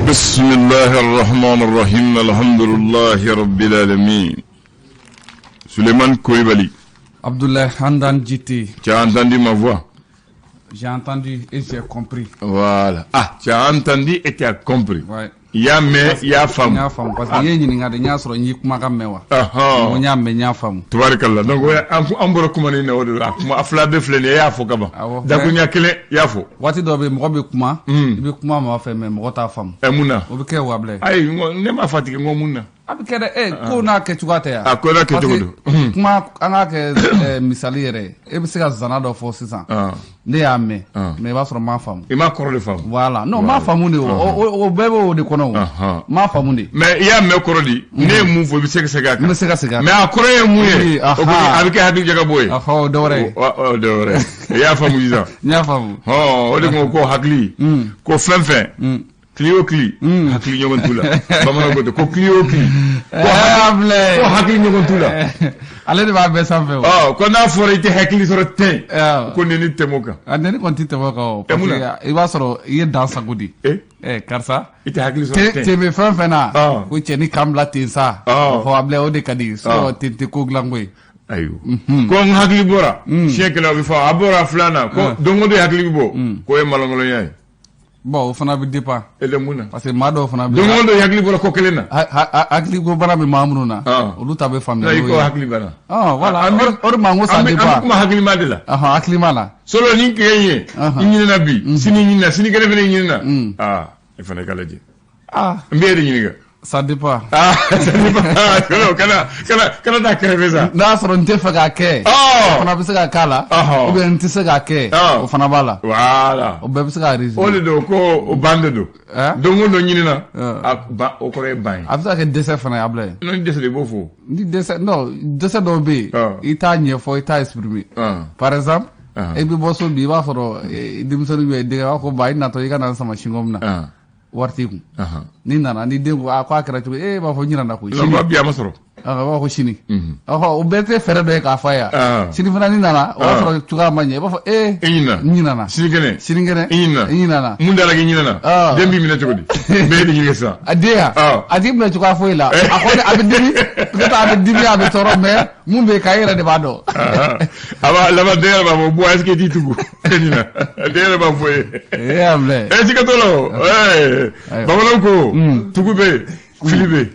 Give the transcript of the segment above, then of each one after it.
بسم الله الرحمن الرحيم الحمد لله رب العالمين Suleiman Koulibaly. Abdoulaye Handan Djité. Tu as entendu ma voix? J'ai entendu et j'ai compris. Voilà. Ah, tu as entendu et tu as compris. Ouais. I y'a mɛn, i y'a faamu. N y'a faamu parce que i ye n ɲininka de, n y'a sɔrɔ n y'i kumakan mɛn wa? N ko n y'a mɛn, n y'a faamu. Tubarikala. Donc an bɔra kuma nin na, o de don. A kuma a fila bɛɛ filɛ nin ye, e y'a fɔ ka ban. Awɔ. Dakuruɲɛ kelen, i y'a fɔ. Waati dɔ bɛ yen, mɔgɔ bɛ kuma, i bɛ kuma maa fɛ, mais mɔgɔ t'a faamu. Ɛ, mun na? O bɛ kɛ wa, Abulaye? Ayi, ne m'a fɔ a tigi, n ko mun na? A bɛ kɛ dɛ, ko n'a kɛcogoya tɛ yan. A ko n'a kɛcogo don. Parce que kuma, an k'a kɛ misali yɛrɛ ye, e bɛ se ka zana dɔ fɔ sisan. Ne y'a mɛn, mais i b'a sɔrɔ n m'a faamu. I m'a kɔrɔ de faamu. Voilà, non, n m'a faamu de, o bɛɛ bɛ o de kɔnɔ o. N m'a faamu de. Mais i y'a mɛn kɔrɔ di, ne ye mun fɔ, i bɛ se ka segin a kan. N bɛ se ka segin a kan. Mais a kɔrɔ ye mun ye? O kɔni, a bɛ kɛ hakili jagabɔ ye. Ɔhɔ, o dɔ wɛrɛ ye. O dɔ wɛrɛ ye. I y'a faamu sisan. N y'a faamu. Hɔn, o de ko hakili. Ko fɛn fɛn. Kili o kili, hakili ɲɔgɔn t'u la. Bamananw ko ten ko kili o kili, ko hakili ɲɔgɔn t'u la. Ale de b'a bɛɛ sanfɛ o. Ɔ, ko n'a fɔra i tɛ hakili sɔrɔ ten, ko nɛni tɛmɛ o kan. A nɛni kɔni tɛ tɛmɛ o kan o. Parce que i b'a sɔrɔ i ye dan sago de. Karisa. I tɛ hakili sɔrɔ ten. Ten bɛ fɛn fɛn na. Ko cɛ ni kan bila ten sa. Ɔ, Abulaye, o de ka di. Sinon ten tɛ ko dilan ko ye. Ayiwa, ko n hakili bɔra siɲɛ kelen, o bɛ fɔ a bɔra filanan, ko don o don hakili bɛ bɔ, k'o ye malongolonya ye. Bon, o fana bɛ dépend. E de mun na? Parce que maa dɔw fana bɛ. Don o don hakili bɔra ko kelen na. Hakili ko bana bɛ maa minnu na. Olu ta bɛ faamuya. I ko hakili bana. Voilà, o de ma n ko ça dépend. An bɛ kuma hakilima de la. Hakilima la. Solo ni kɛ ye. I ɲinɛna bi. Sini ɲinɛna, sinikɛnɛ fana ɲinɛna. Aa, i fana ka lajɛ. N bɛ e de ɲininka. Ça dépend. Ah, ça dépend. Kana kana kana taa kɛrɛfɛ sa. N'a sɔrɔ n tɛ fɛ k'a kɛ. O fana bɛ se ka k'a la. Ou bien n tɛ se k'a kɛ. O fana b'a la. Voilà. O bɛɛ bɛ se k'a résumer. O de don ko o ban de don. Don o don ɲinina. A ban, o kɔrɔ ye ban ye. A bɛ se ka kɛ dɛsɛ fana ye, Abulaye. Non, ni dɛsɛ de, i b'o fɔ. Ni dɛsɛ, non, dɛsɛ dɔw bɛ yen. I t'a ɲɛfɔ, i t'a exprimer. Par exemple. E bɛ bɔ so bi, i b'a sɔrɔ denmisɛnnin bɛ yen, denkɛ b'a fɔ ko ba, i natɔ i ka na n sama chewing-gum na. Wari t'i kun. N'i nana, ni den ko a ko a kɛra cogo, e b'a fɔ n ɲinɛna koyi. Sini bi a ma sɔrɔ. A b'a fɔ sini. Ɔhɔ, o bɛɛ tɛ fɛɛrɛ dɔ ye k'a fɔ a ye. Sini fana n'i nana, o b'a sɔrɔ cogoya ma ɲɛ, i b'a fɔ ee. I ɲinɛna. N ɲinɛna. Sinikɛnɛ. Sinikɛnɛ. I ɲinɛna. I ɲinɛna. Mun dara k'i ɲinɛna? Den b'i minɛ cogo di? N bɛ e de ɲininka sisan. A den yan. A t'i minɛ cogoya foyi la. A kɔni a bɛ dimi, peut-être a bɛ dimi, a bɛ tɔɔrɔ, mais mun bɛ yen k'a yɛrɛ de b'a dɔn. A b'a laban, den yɛrɛ b'a fɔ bon, est-ce que i t'i tugu? E ɲinɛ. Den yɛrɛ b'a fɔ ye. Ee, Abulaye. Ɛ, siga t'o la o. Ɛɛ, bamananw ko tugu bɛ yen, fili bɛ yen.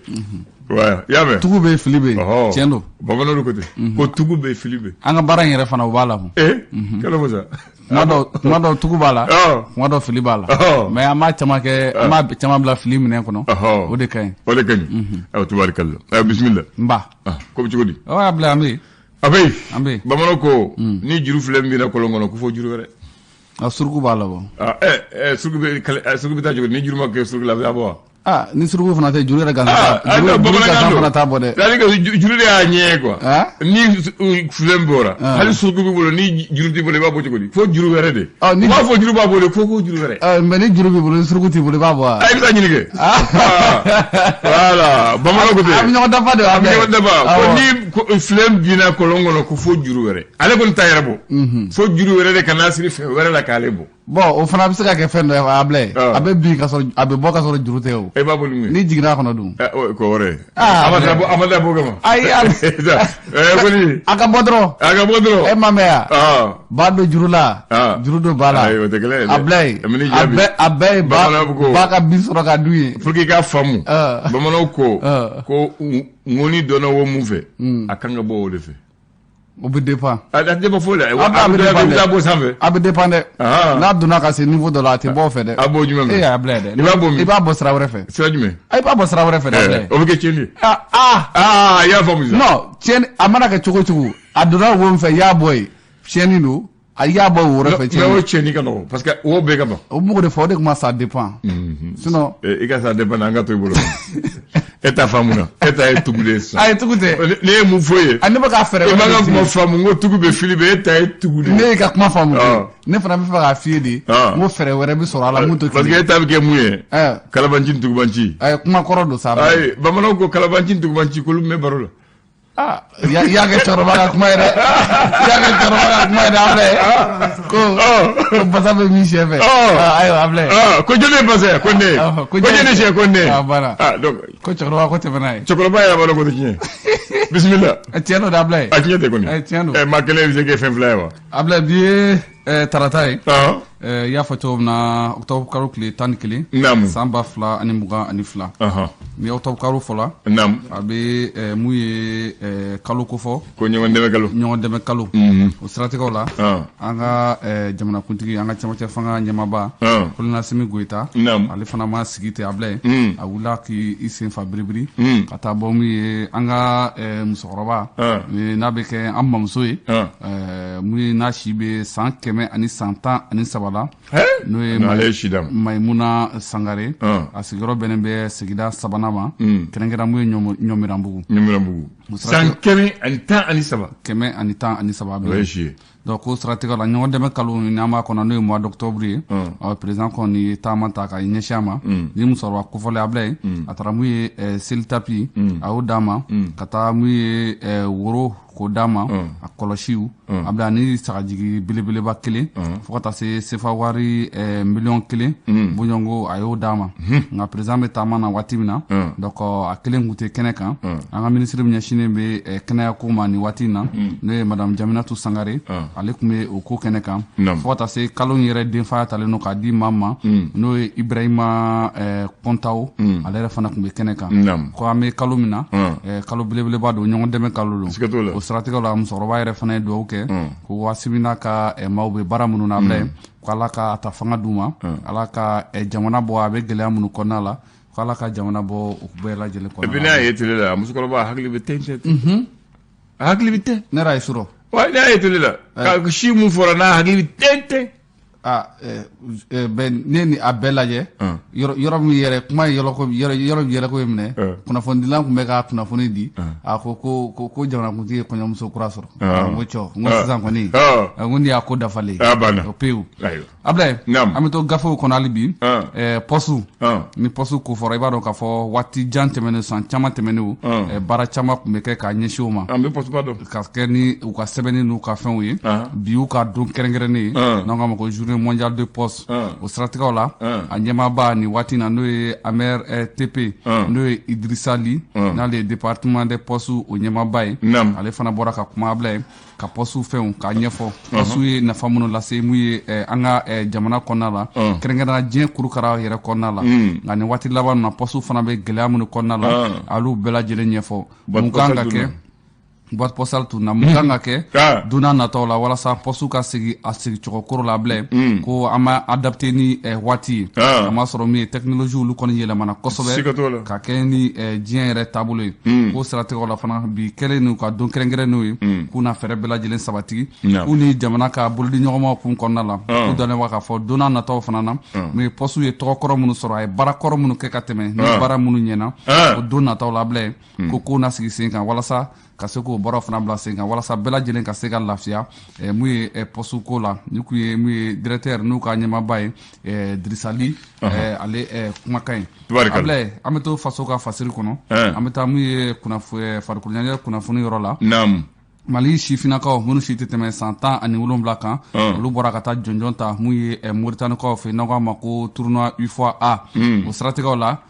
Ouais, i y'a mɛn. Tugu bɛ yen, fili bɛ yen. Tiɲɛ don. Bamananw de ko ten. Ko tugu bɛ yen, fili bɛ yen. An ka baara in yɛrɛ fana, o b'a la. Ee, kɛlɛ ko sa. Kuma dɔw tugu b'a la, kuma dɔw fili b'a la. Mais an b'a caman kɛ, an b'a caman bila fili minɛn kɔnɔ. O de ka ɲi. O de ka ɲi. Ayiwa, tubarikalla. Ayiwa, bisimila. N ba. Ko bɛ cogo di? Ɔ, Abulaye, an bɛ yen. A bɛ yen. An bɛ yen. Bamananw ko ni juru filɛ min na kɔlɔn kɔnɔ, ko fo juru wɛrɛ. A suruku b'a la bɔ. Suruku bɛ taa cogo di? Ni juru ma kɛ suruku la, a bɛ taa bɔ wa? Aa, ni suruku fana tɛ, juru yɛrɛ gansan. Juru gansan fana t'a bɔ dɛ. C'est à dire que juru de y'a ɲɛ ye quoi. Ni filen bɔra, hali suruku b'i bolo, ni juru t'i bolo, i b'a bɔ cogo di? Fo juru wɛrɛ de. U b'a fɔ juru b'a bolo, fo ko juru wɛrɛ. Mais ni juru b'i bolo, ni suruku t'i bolo, i b'a bɔ wa? I bɛ taa ɲini kɛ. Voilà, bamananw ko ten. A bɛ ɲɔgɔn dafa de. A bɛ ɲɔgɔn dafa. Ko ni filen binna kɔlɔn kɔnɔ, ko fo juru wɛrɛ. Ale kɔni t'a yɛrɛ bɔ. Fo juru wɛrɛ de ka n'a siri fɛn wɛrɛ la k'ale bɔ. Bon, o fana bɛ se ka kɛ fɛn dɔ ye, Abulaye. A bɛ bin ka sɔrɔ, a bɛ bɔ ka sɔrɔ juru tɛ o. E b'a bɔ ni mun ye? N'i jiginna a kɔnɔ dun. Ko wɛrɛ. A ma taa bɔ, a ma taa bɔ kama. Ayi, kɔni. A ka bɔ dɔrɔn. A ka bɔ dɔrɔn. E ma mɛn yan. Ba don juru la. Juru don ba la. Ayi, o tɛ kelen ye dɛ. Abulaye. A bɛɛ ye ba ka bin sɔrɔ ka dun ye. Pour que i k'a faamu. Bamananw ko ko ŋɔni donna wo mun fɛ, a kan ka bɔ o de fɛ. O bɛ dépend. A tɛ bɔ foyi la. A bɛ taa bɔ sanfɛ. A bɛ dépend dɛ. N'a donna ka se niveau dɔ la, a tɛ bɔ o fɛ dɛ. A b'o jumɛn fɛ? E y'a bila dɛ. I b'a bɔ min? I b'a bɔ sira wɛrɛ fɛ. Sira jumɛn? I b'a bɔ sira wɛrɛ fɛ dɛ. O bɛ kɛ tiɲɛni ye. Aa i y'a faamu sisan. Non, tiɲɛni, a mana kɛ cogo o cogo, a donna wo min fɛ, i y'a bɔ yen, tiɲɛni don. A y'a bɔ wo wɛrɛ fɛ, tiɲɛni. Mais o tiɲɛni ka nɔgɔn parce que wo bɛɛ ka ban. O m'o de fɔ, o de kuma ça dépend. Sinon. I ka ça dépend, an ka to i bolo. E ta faamu na, e ta ye tugu de ye sisan. Ayi, tugu tɛ. Ne ye mun fɔ ye? A ne bɛ k'a fɛɛrɛ. I ma ka kuma faamu, n ko tugu bɛ, fili bɛ, e ta ye tugu de ye. Ne y'i ka kuma faamu. Ne fana bɛ fɛ k'a f'i ye de. N ko fɛɛrɛ wɛrɛ bɛ sɔrɔ a la mun tɛ kelen. Parce que e ta bɛ kɛ mun ye? Kalabanci ni tugubanci. Ayi, kuma kɔrɔ don sa. Ayi, bamananw ko kalabanci ni tugubanci, k'olu bɛ baro la. Ah, i y'a kɛ cɛkɔrɔba ka kuma ye dɛ. I y'a kɛ cɛkɔrɔba ka kuma ye dɛ, Ablaye. Ko basa bɛ min sɛ fɛ. Ayiwa, Ablaye. Ko jɔni ye basa ye? Ko ne. Ko jɔni ye sɛ? Ko ne. Ah, voilà. Ah, donc. Ko cɛkɔrɔba ko tɛmɛ n'a ye. Cɛkɔrɔba yɛrɛ b'a dɔn ko tɛ tiɲɛ. Bisimila. Tiɲɛ don dɛ, Ablaye. A tiɲɛ tɛ kɔni. Tiɲɛ don. Maa kelen bɛ se kɛ fɛn fila ye wa? Ablaye, bi ye tarata ye. I y'a fɔ cogo min na, octobre kalo tile 11. Naamu. San 2022. Ni octobre kalo fɔla. Naamu. A bɛ mun ye kalo ko fɔ. Ko ɲɔgɔn dɛmɛ kalo. Ɲɔgɔn dɛmɛ kalo. O siratigɛw la. An ka jamanakuntigi, an ka cɛmancɛ fanga ɲɛmaaba. Colonel Assimi Goïta. Naamu. Ale fana ma sigi ten, Ablaye. A wulila k'i sen fa biribiri. Ka taa bɔ mun ye an ka musokɔrɔba. N'a bɛ kɛ an mamuso ye. Mun ye n'a si bɛ san 113 la. N'o ye Mayimuna Sangare. A sigiyɔrɔ bɛnnen bɛ sigida 3nan ma. Kɛrɛnkɛrɛn mun ye Ɲɔmiranbugu. Ɲɔmiranbugu. San 113. 113. O ye si ye. Donc o siratigɛ la, ɲɔgɔn dɛmɛ kalo n'an b'a kɔnɔ, n'o ye mois d'octobre ye. Président kɔni ye taama ta ka ɲɛsin a ma. Ni musokɔrɔba kofɔlen, Ablaye, a taara mun ye seli tapi, a y'o d'a ma. Ka taa mun ye woro k'o d'a ma, a kɔlɔsiw, Ablaye, ani sagajigi belebeleba kelen, fo ka taa se sefa wari 1 million bɔɲɔgɔnko, a y'o d'a ma. Nka président bɛ taama na waati min na, donc a kelen tun tɛ kɛnɛ kan. An ka ministre min ɲɛsinnen bɛ kɛnɛya ko ma nin waati in na, n'o ye madame Jaminatu Sangare, ale tun bɛ o ko kɛnɛ kan. Fo ka taa se kalo in yɛrɛ denfaya talen don k'a di maa ma, n'o ye Ibrahima Kɔntawo, ale yɛrɛ fana tun bɛ kɛnɛ kan. Ko an bɛ kalo min na, kalo belebeleba don, ɲɔgɔn dɛmɛ kalo don. O siratigɛ la, musokɔrɔba yɛrɛ fana ye dugawu kɛ ko Assimi n'a ka maaw bɛ baara minnu na, Ablaye, ko Ala ka ta fanga d'u ma, Ala ka jamana bɔ a bɛ gɛlɛya minnu kɔnɔna la, ko Ala ka jamana bɔ o bɛɛ lajɛlen kɔnɔna la. Et puis n'a ye télé la, musokɔrɔba hakili bɛ tɛ. A hakili bɛ tɛ. Ne yɛrɛ ye surɔ. Wa n'a ye télé la, ka si mun fɔra n'a hakili bɛ tɛ. Ah, bɛn ne ni a bɛɛ lajɛ yɔrɔ min yɛrɛ kuma ye yɔrɔ min yɛrɛ ko ye minɛ, kunnafonidilan tun bɛ ka kunnafoni di, a ko ko ko jamanakuntigi ye kɔɲɔmuso kura sɔrɔ. N ko cɔ, n ko sisan kɔni, n ko nin y'a ko dafalen o pewu. Ablaye, an bɛ to gafew kɔnɔ hali bi. Poste, ni poste ko fɔra, i b'a dɔn k'a fɔ waati jan tɛmɛnen, san caman tɛmɛnen, baara caman tun bɛ kɛ k'a ɲɛsin o ma. An bɛ poste ba dɔn. Ka kɛ ni u ka sɛbɛnni n'u ka fɛnw ye. Bi y'u ka don kɛrɛnkɛrɛnnen ye, n'an k'a ma ko journée mondiale de poste. O siratigɛw la, a ɲɛmaaba nin waati in na, n'o ye Amer TP, n'o ye Idrissa Ly, n'ale ye département des postes o ɲɛmaaba ye. Ale fana bɔra ka kuma, Ablaye, ka poste fɛnw k'a ɲɛfɔ, poste ye nafa minnu lase mun ye an ka jamana kɔnɔna la, kɛrɛnkɛrɛnnenya diɲɛ kurukara yɛrɛ kɔnɔna la. Nka nin waati laban na, poste fana bɛ gɛlɛya minnu kɔnɔna la, a y'olu bɛɛ lajɛlen ɲɛfɔ. Mun kan ka kɛ boîte postale tun na, mun kan ka kɛ don n'a nataw la walasa poste ka segin a segincogo kɔrɔ la, Ablaye, ko an ma adapté ni waati ye. A ma sɔrɔ min ye technologie olu kɔni yɛlɛmana kosɛbɛ ka kɛ ni diɲɛ yɛrɛ taabolo ye. K'o siratigɛw la fana, bi kɛlen n'u ka don kɛrɛnkɛrɛnnenw ye, k'u na fɛɛrɛ bɛɛ lajɛlen sabati k'u ni jamana ka bolodi ɲɔgɔnmaw kun kɔnɔna la. K'u dalen b'a k'a fɔ don n'a nataw fana na, mun ye poste ye tɔgɔ kɔrɔ minnu sɔrɔ, a ye baara kɔrɔ minnu kɛ ka tɛmɛ, ni baara minnu ɲɛna, o don nataw la, Ablaye, ko kow na sigi sen kan walasa ka se k'o baaraw fana bila sen kan, walasa bɛɛ lajɛlen ka se ka lafiya mun ye poste ko la. Ni kun ye mun ye directeur n'u ka ɲɛmaaba ye Drissa Ly, ale kumakan ye. Ablaye, an bɛ to faso ka fasiri kɔnɔ, an bɛ taa mun ye farikolo ɲɛnajɛ kunnafoni yɔrɔ la. Naamu. Mali sifinnakaw minnu si tɛ tɛmɛ san 17 kan, olu bɔra ka taa jɔnjɔn ta mun ye Moritanikaw fɛ, n'an k'a ma ko tournoi UFOA. O siratigɛw la,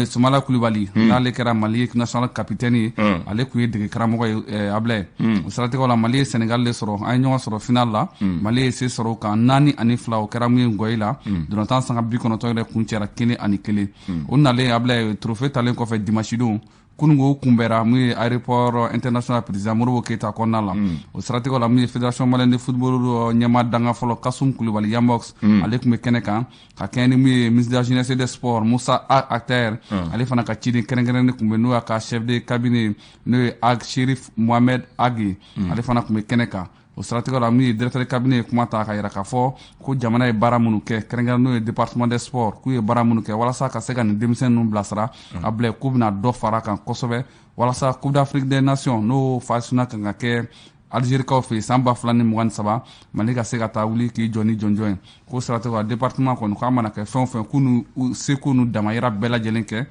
Sumala Kulibali, n'ale kɛra Mali national capitaine ye, ale tun ye dege karamɔgɔ ye, Ablaye. O siratigɛw la, Mali ye Senegal de sɔrɔ, an ye ɲɔgɔn sɔrɔ final la. Mali ye se sɔrɔ o kan 4-2, o kɛra mun ye Ngɔyi la. Dolantan sanga 90 yɛrɛ kun cɛra 1-1. O nalen, Ablaye, trophée talen kɔfɛ dimanche don, kununko kunbɛra mun ye aéroport international président Modibo Keita kɔnɔna la. O siratigɛw la, mun ye fédération malienne de football ɲɛmaa danga fɔlɔ Kasum Kulibali Yamox, ale tun bɛ kɛnɛ kan ka kɛɲɛ ni mun ye ministre de la jeunesse et des sports Moussa Acter, ale fana ka ciden kɛrɛnkɛrɛnnen tun bɛ, n'o y'a ka chef de cabinet, n'o ye Ag Sherif Mohamed Agi, ale fana tun bɛ kɛnɛ kan. O siratigɛ la, min ye directeur de cabinet ye kuma ta ka yira k'a fɔ ko jamana ye baara minnu kɛ, kɛrɛnkɛrɛn n'o ye département des sports, k'u ye baara minnu kɛ walasa ka se ka nin denmisɛn ninnu bilasira, a bila k'u bɛna dɔ fara kan kosɛbɛ walasa Coupe d'Afrique des Nations, n'o fasina kan ka kɛ Algérie-kaw fɛ yen san 2023, Mali ka se ka taa wuli k'i jɔ ni jɔnjɔn ye. K'o siratigɛ la, département kɔni k'a mana kɛ fɛn o fɛn, k'u n'u seko n'u damayira bɛɛ lajɛlen kɛ,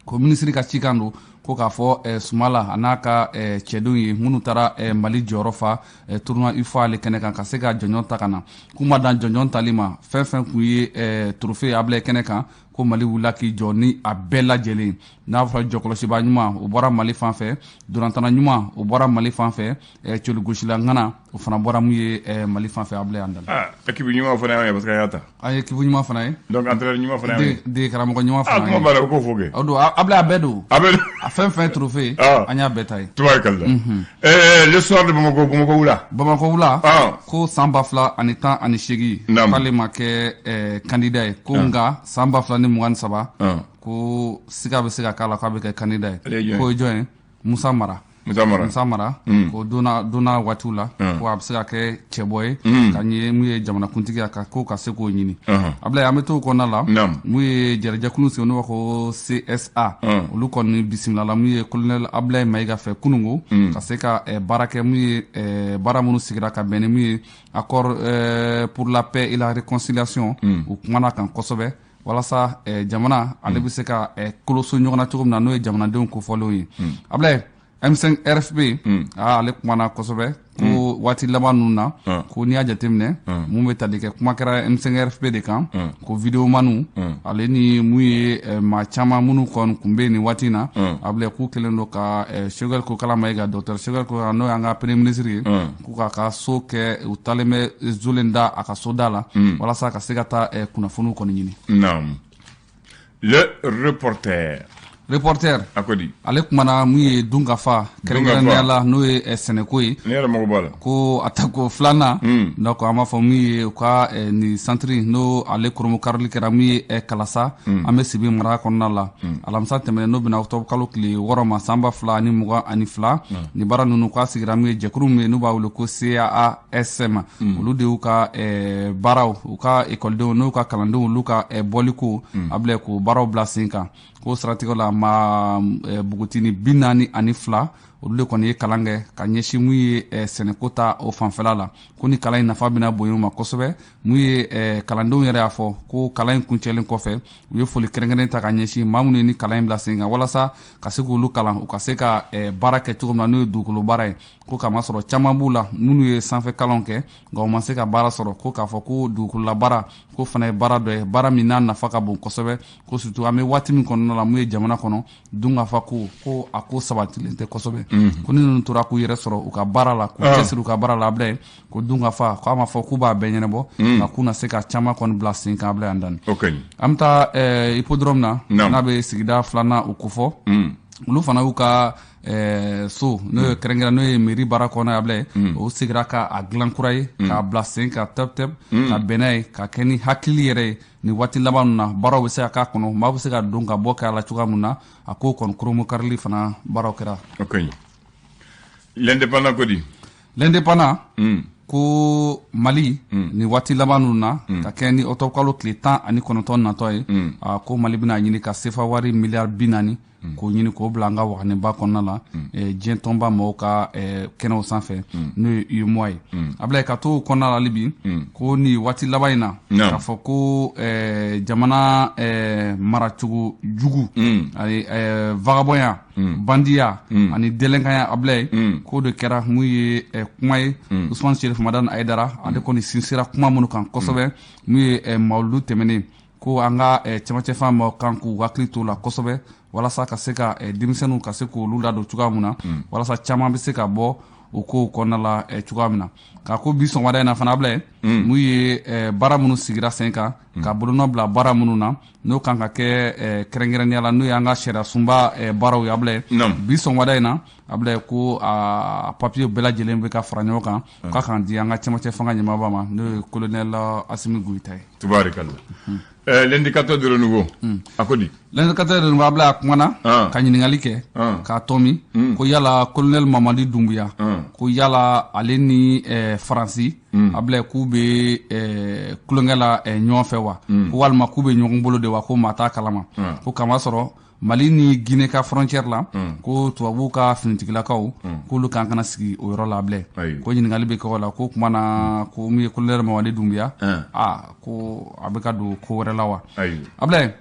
ko minisiri ka cikan don. Ko k'a fɔ Sumala a n'a ka cɛdenw ye minnu taara Mali jɔyɔrɔ fa tournoi UFOA ale kɛnɛ kan ka se ka jɔnjɔn ta ka na. K'u ma dan jɔnjɔn tali ma, fɛn fɛn kun ye trophée Ablaye kɛnɛ kan, ko Mali wulila k'i jɔ ni a bɛɛ lajɛlen. N'a fɔra jɔkɔlɔsibaa ɲuman, o bɔra Mali fan fɛ, dorantana ɲuman, o bɔra Mali fan fɛ, coligosila ŋana, o fana bɔra mun ye Mali fan fɛ. Ablaye Andal. Ah, équipe ɲuman fana y'an ye parce que an y'a ta. An ye équipe ɲuman fana ye. Donc entraîneur ɲuman fana y'an ye. Dege karamɔgɔ ɲuman fana ye. Ah, kuma b'a la, o k'o fɔ kɛ. O don Ablaye, a bɛɛ don. A bɛɛ don. A fɛn fɛn trophée, an y'a bɛɛ ta ye. Tubaarikala. Le soir de Bamako, Bamako wula. Bamako wula. Ko san 2018, k'ale ma kɛ candidat ye. Ko nka san 2023, ko siga bɛ se ka k'a la k'a bɛ kɛ candidat ye. K'o ye jɔn ye? Musa Mara. Musa Mara. Ko donna waatiw la, ko a bɛ se ka kɛ cɛbɔ ye ka ɲɛ mun ye jamanakuntigi ka ko ka se k'o ɲini. Ablaye, an bɛ to o kɔnɔna la. Mun ye jɛrɛjɛkulu sigi, n'o b'a ko CSA, olu kɔni bisimila mun ye colonel Ablaye Mayiga fɛ kununko, ka se ka baara kɛ mun ye baara minnu sigira ka bɛn ni mun ye accord pour la paix et la réconciliation. U kumana kan kosɛbɛ walasa jamana ale bɛ se ka koloso ɲɔgɔn na cogo min na, n'o ye jamanadenw kofɔlenw ye. Ablaye, M5 RFP, ale kumana kosɛbɛ ko waati laban ninnu na, ko n'i y'a jateminɛ mun bɛ tali kɛ, kuma kɛra M5 RFP de kan, ko videomaniw ale ni mun ye maa caman minnu kɔni kun bɛ yen nin waati in na, Ablaye, k'u kɛlen don ka Choguel Kokalla Maïga, docteur Choguel Kokalla, n'o y'an ka premier ministre ye, k'u k'a ka so kɛ, u taalen bɛ zolen da a ka so da la walasa ka se ka taa kunnafoniw kɔni ɲini. Naam. Le reporter. Reporter. A ko di? Ale kumana mun ye dunkafa kɛrɛnkɛrɛnnenya la, n'o ye sɛnɛko ye. Ne yɛrɛ mago b'a la. Ko a ta ko filanan. Donc an b'a fɔ mun ye u ka nin centre, n'o ale koromokarili kɛra mun ye Kalasa, an bɛ Sibi mara kɔnɔna la. Alamisa tɛmɛnen, n'o bɛna octobre kalo tile 6 ma san 2022, nin baara ninnu k'a sigira mun ye jɛkulu min ye, n'u b'a wele ko CAASM, olu de y'u ka baaraw, u ka ekɔlidenw n'u ka kalandenw, olu ka bɔliko, Ablaye, k'o baaraw bila sen kan. Ko siratigɛ la, ma bugutini 42, olu de kɔni ye kalan kɛ ka ɲɛsin mun ye sɛnɛko ta o fanfɛla la. Ko ni kalan in nafa bɛna bonya u ma kosɛbɛ. Mun ye kalandenw yɛrɛ y'a fɔ ko kalan in kuncɛlen kɔfɛ, u ye foli kɛrɛnkɛrɛn ta ka ɲɛsin maa minnu ye ni kalan in bila sen kan walasa ka se k'olu kalan, u ka se ka baara kɛ cogo min na, n'o ye dugukolo baara ye. Ko k'a masɔrɔ caman b'u la minnu ye sanfɛ kalanw kɛ nka u ma se ka baara sɔrɔ. Ko k'a fɔ ko dugukolola baara ko fana ye baara dɔ ye, baara min n'a nafa ka bon kosɛbɛ. Ko surtout an bɛ waati min kɔnɔna la, mun ye jamana kɔnɔ dunkafa ko a ko sabatilen tɛ kosɛbɛ. Ko ni ninnu tora k'u yɛrɛ sɔrɔ u ka baara la, k'u cɛsiri u ka baara la, Ablaye, ko dunkafa k'a ma fɔ k'u b'a bɛɛ ɲɛnabɔ, nka k'u na se ka caman kɔni bila sen kan. Ablaye, an danni. An bɛ taa hippodrome na, n'a bɛ sigida filanan o kofɔ. Olu fana y'u ka so, n'o ye kɛrɛnkɛrɛn, n'o ye mairie baara kɔnɔ, Ablaye, o sigira ka a dilan kura ye, k'a bila sen kan tɛp tɛp, ka bɛn n'a ye, ka kɛ ni hakili yɛrɛ ye. Nin waati laban ninnu na, baaraw bɛ se ka k'a kɔnɔ, maa bɛ se ka don ka bɔ kɛ a la cogoya min na. A ko kɔni koromokarili fana baaraw kɛra. L'indépendant ko di? L'indépendant ko Mali nin waati laban ninnu na, ka kɛ ni octobre kalo tile 19 natɔ ye, ko Mali bɛna ɲini ka sefa wari miliyari 40 k'o ɲini k'o bila an ka waganeba kɔnɔna la, diɲɛ tɔnba mɔgɔw ka kɛnɛw sanfɛ, n'o ye UEMOA ye. Ablaye, ka to o kɔnɔna la hali bi, ko nin waati laban in na, k'a fɔ ko jamana maracogo jugu ani vagabɔnya, bandiya ani dɛlɛnkanya, Ablaye, k'o de kɛra mun ye kuma ye. Ousmane Chérif Madani Haïdara, ale kɔni sinsira kuma minnu kan kosɛbɛ, mun ye mawuludu tɛmɛnen, ko an ka cɛmancɛ fan maaw kan k'u hakili t'o la kosɛbɛ walasa ka se ka denmisɛnninw ka se k'olu ladon cogoya min na, walasa caman bɛ se ka bɔ o kow kɔnɔna la cogoya min na. K'a ko bi sɔgɔmada in na fana, Ablaye, mun ye baara minnu sigira sen kan, ka bolonɔ bila baara minnu na, n'o kan ka kɛ kɛrɛnkɛrɛnnenya la, n'o y'an ka sariya sunba baaraw ye, Ablaye, bi sɔgɔmada in na, Ablaye, ko a papiye bɛɛ lajɛlen bɛ ka fara ɲɔgɔn kan k'a k'an di an ka cɛmancɛ fanga ɲɛmaaba ma, n'o ye colonel Assimi Goïta ye. Tubaarikala. L'indicateur de renouveau, a ko di? L'indicateur de renouveau, Ablaye, a kumana ka ɲininkali kɛ k'a tɔmi ko yala colonel Mamadi Doumbouya, ko yala ale ni Faransi, Ablaye, k'u bɛ kulonkɛ la ɲɔgɔn fɛ wa, ko walima k'u bɛ ɲɔgɔn bolo de wa, ko maa t'a kalama. Ko kamasɔrɔ Mali ni Guinée ka frontière la, ko tubabuw ka finitigilakaw k'olu kan kana sigi o yɔrɔ la bilen. Ko ɲininkali bɛ kɛ o la, ko kuma na ko min ye colonel Mamadi Doumbouya, ko a bɛ ka don ko wɛrɛ la wa. Ablaye,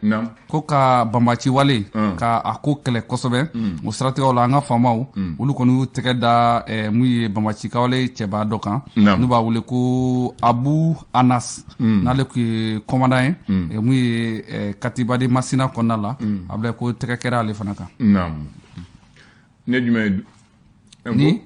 ko ka banbaci wale ka a ko kɛlɛ kosɛbɛ, o siratigɛw la an ka faamaw olu kɔni y'u tɛgɛ da mun ye banbaci wale cɛba dɔ kan, n'u b'a wele ko Abu Anas, n'ale tun ye commandant ye mun ye Katiba de Masina kɔnɔna la. Ablaye, ko tɛgɛ kɛra ale fana kan. Naam, ne jumɛn ye ni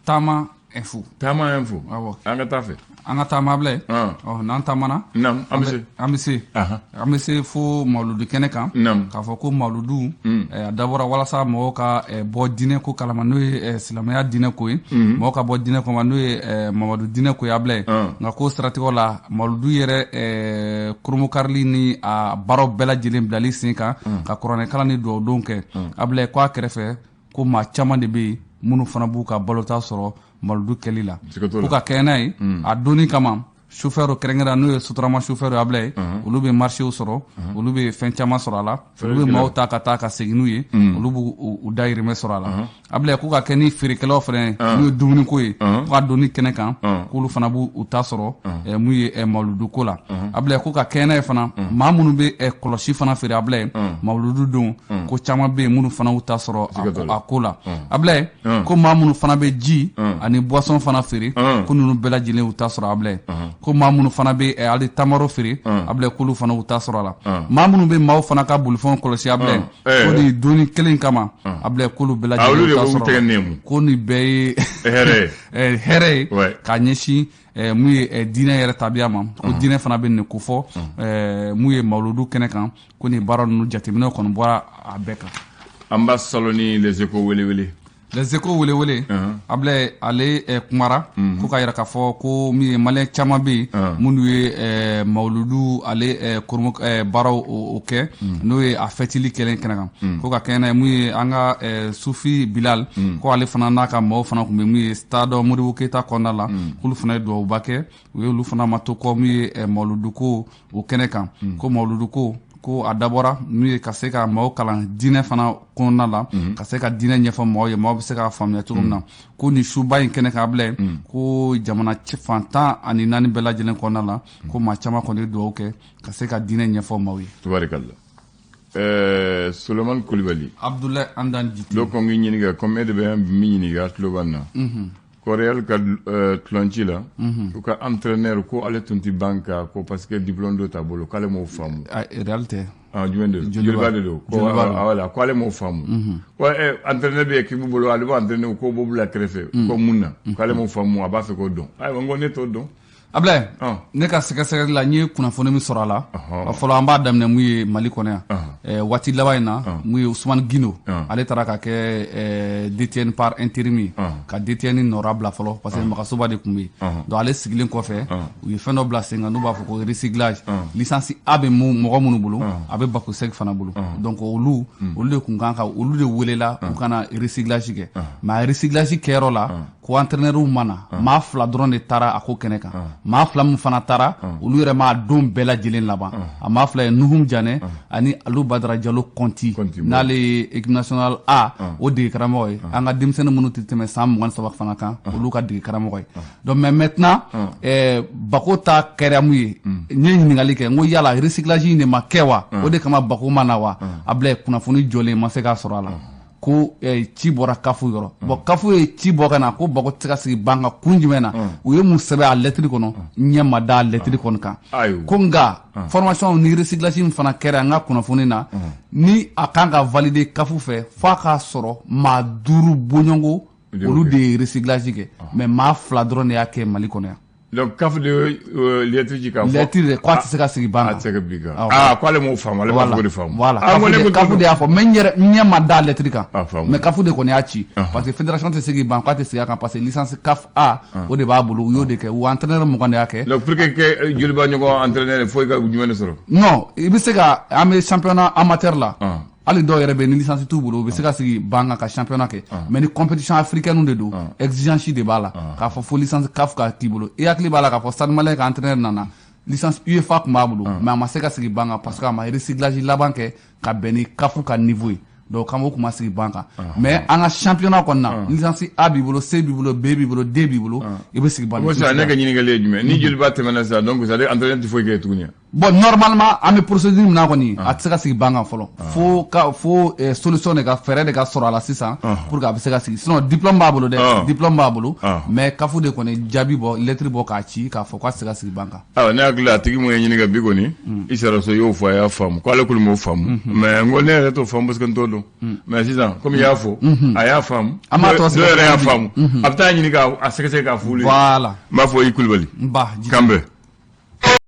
Taama Info. Taama Info. Awɔ. An ka taa fɛ. An ka taama, Ablaye. Ɔ, n'an taamana. Naam, an bɛ se. An bɛ se. An bɛ se fo Mawuludu kɛnɛ kan. Naam. K'a fɔ ko Mawuludu a dabɔra walasa mɔgɔw ka bɔ diinɛ ko kalama, n'o ye silamɛya diinɛ ko ye, mɔgɔw ka bɔ diinɛ ko ma, n'o ye Mamadu diinɛ ko ye, Ablaye. Nka ko siratigɛw la, Mawuludu yɛrɛ koromokarili ni a baaraw bɛɛ lajɛlen bilali sen kan, ka kuranɛkalan ni dugawudon kɛ, Ablaye, ko a kɛrɛfɛ ko maa caman de bɛ yen minnu fana b'u ka balota sɔrɔ Mawuludu kɛli la. Ko ka kɛ n'a ye a donni kama, chauffeur kɛrɛnkɛrɛn, n'o ye Sotrama chauffeur ye, Ablaye, olu bɛ marché sɔrɔ, olu bɛ fɛn caman sɔrɔ a la, olu bɛ maaw ta ka taa ka segin n'u ye, olu b'u dayirimɛ sɔrɔ a la. Ablaye, ko ka kɛ ni feerekɛlaw fana n'o ye dumuniko ye, ko ka donni kɛnɛ kan, k'olu fana b'u ta sɔrɔ mun ye Mawuludu ko la. Ablaye, ko ka kɛ n'a ye fana, maa minnu bɛ kɔlɔsi fana feere, Ablaye, Mawuludu don, ko caman bɛ yen minnu fana y'u ta sɔrɔ a ko la. Ablaye, ko maa minnu fana bɛ ji ani boisson fana feere, ko ninnu bɛɛ lajɛlen y'u ta sɔrɔ. Ablaye, ko maa minnu fana bɛ hali tamaro feere, Ablaye, k'olu fana y'u ta sɔrɔ a la. Maa minnu bɛ maaw fana ka bolifɛnw kɔlɔsi, Ablaye, ko nin donni kelen kama, Ablaye, k'olu bɛɛ lajɛlen y'u ta sɔrɔ, ko nin bɛɛ ye hɛrɛ ye ka ɲɛsin mun ye diinɛ yɛrɛ tabiya ma. Ko diinɛ fana bɛ nin ko fɔ mun ye Mawuludu kɛnɛ kan, ko nin baara ninnu jateminɛw kɔni bɔra a bɛɛ kan. An b'a salon Les Échos welewele. Les Échos welewele, Ablaye, ale kumara ko k'a yira k'a fɔ ko min ye maliyɛn caman bɛ yen minnu ye Mawuludu ale koromo baaraw o kɛ, n'o ye a fɛtili kɛlen kɛnɛ kan, ko ka kɛɲɛ n'a ye mun ye an ka Sufi Bilal, ko ale fana n'a ka maaw fana tun bɛ mun ye stade Modibo Keyita kɔnɔna la, k'olu fana ye duwawuba kɛ u ye, olu fana ma to kɔ mun ye Mawuludu ko o kɛnɛ kan. Ko Mawuludu ko a dabɔra n'u ye ka se ka maaw kalan diinɛ fana kɔnɔna la, ka se ka diinɛ ɲɛfɔ maaw ye, maaw bɛ se k'a faamuya cogo min na. Ko nin suba in kɛnɛ kan, Ablaye, ko jamana fan 14 bɛɛ lajɛlen kɔnɔna la, ko maa caman kɔni ye dugawu kɛ ka se ka diinɛ ɲɛfɔ maaw ye. Tubarikalla. Solomani Kulibali. Abdoulaye Andan Jite. Dɔ ko n k'i ɲininka, comme e de bɛ min ɲininka, tulo b'an na. Ko Real ka tulonci la, u ka entraîneur ko ale tun tɛ ban kan ko parce que diplôme dɔ t'a bolo, k'ale m'o faamu. Real tɛ. Jumɛn de don? Joliba de don. Ko voilà, ko ale m'o faamu. Ko entraîneur bɛ équipe bolo, ale b'o entraîneur ko b'o bila kɛrɛfɛ. Ko mun na? K'ale m'o faamu, a b'a fɛ k'o dɔn. Ayiwa, n ko ne t'o dɔn. Ablaye, ne ka sɛgɛsɛgɛli la, n ye kunnafoni min sɔrɔ a la, fɔlɔ an b'a daminɛ mun ye Mali kɔnɔ yan. Waati laban in na, mun ye Ousmane Guindo, ale taara ka kɛ DTN par intérim ye, ka DTN nɔra bila fɔlɔ parce que Magasoba de tun bɛ yen. Donc ale sigilen kɔfɛ, u ye fɛn dɔ bila sen kan n'u b'a fɔ ko recyclage. Licence A bɛ mɔgɔ minnu bolo, a bɛ Bako Sec fana bolo. Donc olu de tun kan ka olu de welela u ka na recyclage kɛ. Mais a recyclage kɛyɔrɔ la, ko entraîneur ma na, maa 2 dɔrɔn de taara a ko kɛnɛ kan. Maa 2 min fana taara, olu yɛrɛ m'a don bɛɛ lajɛlen laban. A maa 2 ye Nuhum Janɛ ani Alu Badara Jalo Kɔnti, n'ale ye équipe nationale A o dege karamɔgɔ ye, an ka denmisɛnnin minnu tɛ tɛmɛ san 23 fana kan, olu ka dege karamɔgɔ ye. Donc mais maintenant, Bako ta kɛra mun ye, n ye ɲininkali kɛ, n ko yala recyclage in de ma kɛ wa, o de kama Bako ma na wa? Ablaye, kunnafoni jɔlen ma se k'a sɔrɔ a la. Ko ci bɔra CAF yɔrɔ. Bon, CAF ye ci bɔ ka na ko Bako tɛ se ka sigi ban kan kun jumɛn na? U ye mun sɛbɛn a lɛtiri kɔnɔ? Ɲɛ ma da a lɛtiri kɔni kan. Ko nka formation ni recyclage min fana kɛra an ka kunnafoni na, ni a kan ka valider CAF fɛ, f'a k'a sɔrɔ maa 5 bɔɲɔgɔnko olu de ye recyclage kɛ, mais maa 2 dɔrɔn de y'a kɛ Mali kɔnɔ yan. Donc CAF de lettre ci k'a fɔ. Lettre de ko a tɛ se ka sigi ban kan. A tɛ se ka bin kan. Ah, ko ale m'o faamu, ale b'a fɔ ko de faamu. Voilà, CAF de y'a fɔ, mais n yɛrɛ ɲɛ ma da lettre kan. Mais CAF de kɔni y'a ci parce que fédération tɛ se k'i ban k'a tɛ sigi a kan, parce que licence CAF A o de b'a bolo, u y'o de kɛ, u entraîneur 20 de y'a kɛ. Donc pour que kɛ Joliba ɲɔgɔn entraîneur, fo i ka jumɛn de sɔrɔ? Non, i bɛ se ka, an bɛ championnat amateur la. Hali dɔw yɛrɛ bɛ ni licence t'u bolo, u bɛ se ka sigi ban kan ka championnat kɛ. Mais ni compétition africaine de don, exigence de b'a la k'a fɔ fo licence CAF ka k'i bolo. I hakili b'a la k'a fɔ Stade Malien ka entraîneur nana Licence UEFA tun b'a bolo, mais a ma se ka sigi banc kan parce que a ma recyclage laban kɛ ka bɛn ni CAF ka niveau ye. Donc k'an b'o kuma sigi banc kan, mais an ka championnat kɔnɔna na, licence A b'i bolo, C b'i bolo, B b'i bolo, D b'i bolo, i bɛ sigi banc. Bon, sisan ne ka ɲininkali ye jumɛn? Ni Joliba tɛmɛna sisan, donc c'est à dire entraîneur tɛ foyi kɛ tuguni? Bon, normalement, an bɛ procédure min na kɔni, a tɛ se ka sigi banc kan fɔlɔ, fo ka fo solution de ka, fɛɛrɛ de ka sɔrɔ a la sisan pour que a bɛ se ka sigi. Sinon diplôme b'a bolo dɛ, diplôme b'a bolo, mais CAF de kɔni jaabi bɔ, lettre bɔ k'a ci k'a fɔ k'a tɛ se ka sigi banc kan. Ayiwa, ne hakili la, a tigi mun ye ɲininka bi kɔni, i sara so, i y'o fɔ, a y'a faamu ko ale kɔni m'o faamu, mais n ko ne yɛrɛ t'o faamu parce que n t'o dɔn. Mais sisan, komi i y'a fɔ, a y'a faamu. An b'a tɔ dɔw yɛrɛ y'a faamu, a bɛ taa ɲini k'a sɛgɛsɛgɛ k'a f'olu ye. Voilà. N b'a fɔ i Kulubali. N ba. Kan bɛn.